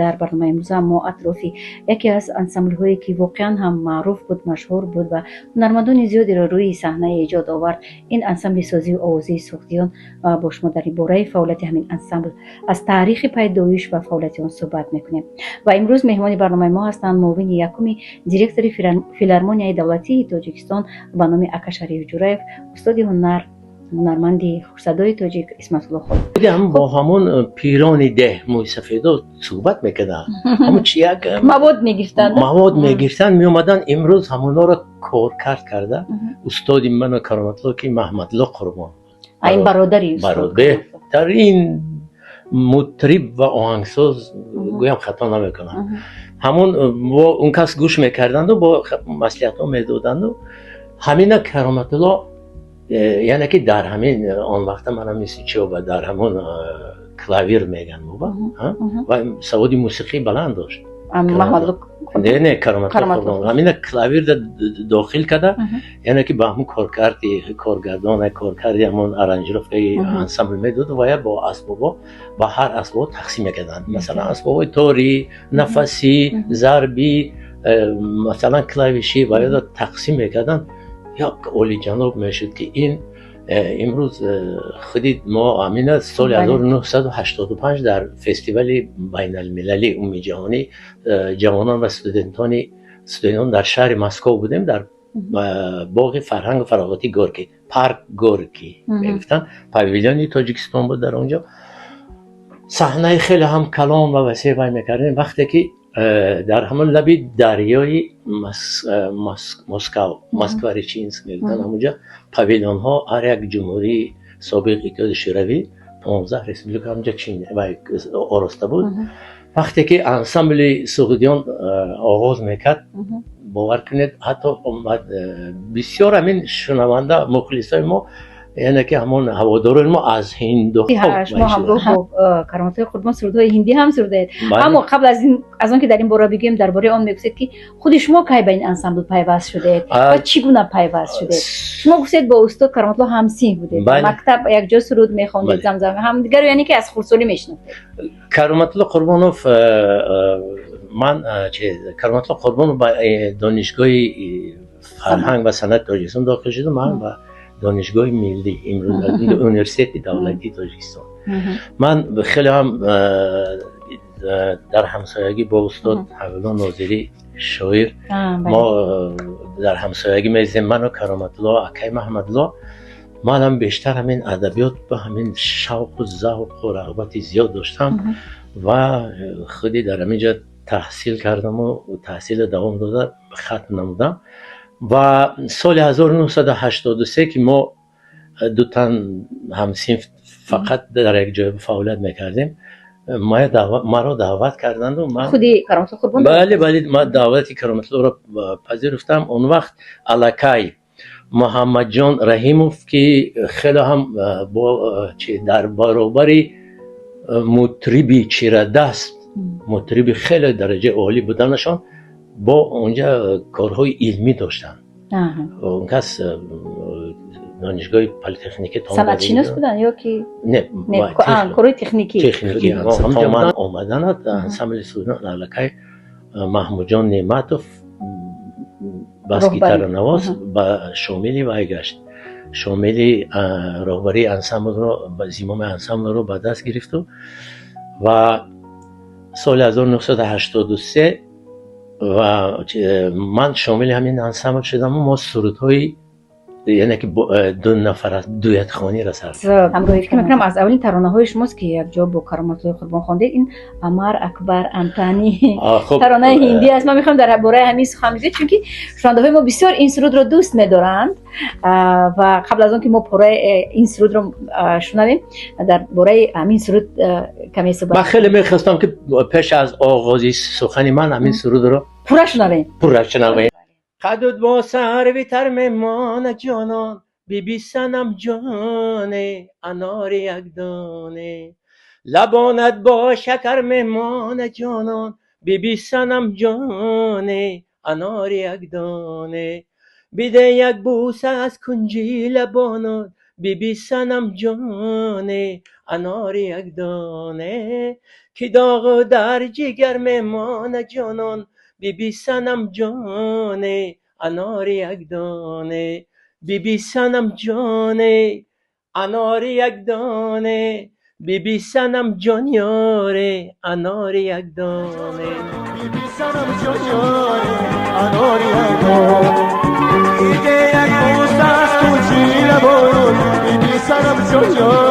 Дар барномаи имрӯза мо атрофи яке аз ансамблҳое, ки воқеан ҳам маъруф буд, машҳур буд ва ҳунармандони зиёдеро рӯи саҳнаи эҷод овард, ин ансамбли созию овозии Суғдиён, бо шумо дар бораи фаъолияти ҳамин ансамбл, аз таърихи пайдоиш ва фаъолияти он суҳбат мекунем. Ва имрӯз меҳмони барномаи мо ҳастанд муовини якуми директори Филармонияи давлатии Тоҷикистон ба номи Ака Шариф Ҷураев, устоди ҳунар, ҳунарманди хушсадои тоҷик Исматулло Холов. Бо ҳамон пирони деҳ, мӯйсафедо суҳбат мекарданд. Ҳамон чи як мавод мегирифтанд. Мавод мегирифтанд, меомаданд. Имрӯз ҳамонҳоро коркард карда устоди ману Кароматулло, ки Маҳмадло Қурбон. Ин бародари? Беҳтарин мутриб ва оҳангсоз гӯям, хато намекунам. Ҳамон бо он кас гӯш мекарданду бо маслиҳатҳо медоданду. Ҳамина Кароматулло, яъне ки дар ҳамин он вақта мана мисли чиоба дар ҳамон клавир меган муба ва саводи мусиқӣ баланд дошт. Не, не, Кароматулло ҳамина клавирда дохил карда, яъне ки ба ҳамон коркарди коргардона, коркарди ҳамон аранжировкаи ансамбл медод ва я бо асбобо, ба ҳар асбоб тақсим мекарданд. Масалан, асбобҳои торӣ, нафасӣ, зарбӣ, масалан, клавишӣ ва ёда тақсим мекарданд. Як олиҷаноб мешуд, ки ин имрӯз худи мо ҳамина соли 1985 дар фестивали байналмилалӣ, умумиҷаҳонӣ ҷавонон ва студентон дар шаҳри Москов будем, дар боғи фарҳангу фароғати Горький, парк Горький мегуфтанд, павилиони Тоҷикистон буд. Дар он ҷо саҳнаи хеле ҳам калон ва васеъ вай мекардем. Вақте ки дар ҳамон лаби дарёи Москав, Москва-Речинск мегуфтанд, ҳамонҷо павилионҳо, ҳар як ҷумҳурии собиқ Иттиҳоди Шӯравӣ, 15 республика ҳамҷа чин ороста буд. Вақте ки ансамбли Суғдиён оғоз мекард, бовар кунед, ҳатто бисёр ҳамин шунаванда, мухлисои мо, яъне ки ҳамон ҳаводорони мо аз ҳинду. Шумо ҳамроҳ бо Кароматуллои Қурбон сурудҳои ҳиндӣ ҳам сурудаед. Аммо қабл аз ин, аз он ки дар ин бора бигӯем, дар бораи он мегуфтед, ки худи шумо кай ба ин ансамбл пайваст шудед ва чӣ гуна пайваст шудед. Шумо гуфтед, бо устод Кароматулло ҳамсинф будед, мактаб якҷо суруд мехондед, замзама ҳамдигаро, яъне ки аз хурдсолӣ мешинохтед. Кароматулло Қурбонов, ман Кароматулло Қурбонов ба Донишгоҳи фарҳанг ва санъати Тоҷикистон дохил шудам, ман ба Донишгоҳи миллӣ, имрӯз Университети давлатии Тоҷикистон. Ман хеле ҳам дар ҳамсоягӣ бо устод Ҳабибулло Нозирӣ, шоир, мо дар ҳамсоягӣ мезем, ману Кароматулло, акай Маҳмадло. Манам бештар ҳамин адабиёт ба ҳамин шавқу завқу рағбати зиёд доштам ва худи дар ҳамин ҷо таҳсил кардаму таҳсилро давом дода хатм намудам. Ва соли 1983, ки мо ду тан ҳамсинф фақат дар як ҷой фаъолият мекардем, маро даъват карданду ман Худи Кароматулло Қурбон? Бале, ман даъвати Кароматуллоро пазируфтам. Он вақт аллакай Муҳаммадҷон Раҳимов, ки хеле ҳам бо дар баробари мутриби чирадаст, мутриби хеле дараҷаи олӣ буданашон, бо онҷа корҳои илмӣ доштанд. Он кас донишгоҳи политехникӣ. Санъатшинос буданд ё ки не? Корҳои техникӣ. Техникӣ. То ман омаданат ансамбли Суғдиён аллакай Маҳмудҷон Неъматов, бас гитаранавоз, ба шомили вай гашт, шомили роҳбарии ансамблро, зимоми ансамблро ба даст гирифту. Ва соли 1983 ва ман шомили ҳамин ансамбл шудаму мо сурудҳои, яъне ки ду нафара дуэтхониро сар Ҳамроҳӣ, фикр мекунам, аз аввалин таронаҳои шумост, ки якҷо бо Кароматуллои Қурбон хондед, ин Амар Акбар Антани, таронаи ҳиндӣ аст. Ман мехоҳам дар бораи ҳамин сухан бигӯед, чунки шунавандаҳои мо бисёр ин сурудро дӯст медоранд. Ва қабл аз он ки мо пораи ин сурудро шунавем, дар бораи ҳамин суруд каме суҳбат. Ман хеле мехостам, ки пеш аз оғози сухани ман ҳамин сурудро пурра шунавем. Пурра шунавем. Қадут бо сарви тар мемонад, ҷонон, биби Санам ҷоне, анори якдоне, лабонат бо шакар мемонад, ҷонон, биби Санам ҷоне, анори якдоне, биде як бӯса аз кунҷи лабонот, биби Санам ҷоне, Анори як дона, ки доғу дар ҷигар мемонад, ҷонон, биби Санам ҷоне, анори як дона, биби Санам ҷоне, анори як дона, биби Санам ҷон ёре, анори як дона. Биби Санам ҷон ёре, анори як дона. Иде як бӯса аз ту ҷира борон, биби Санам ҷон.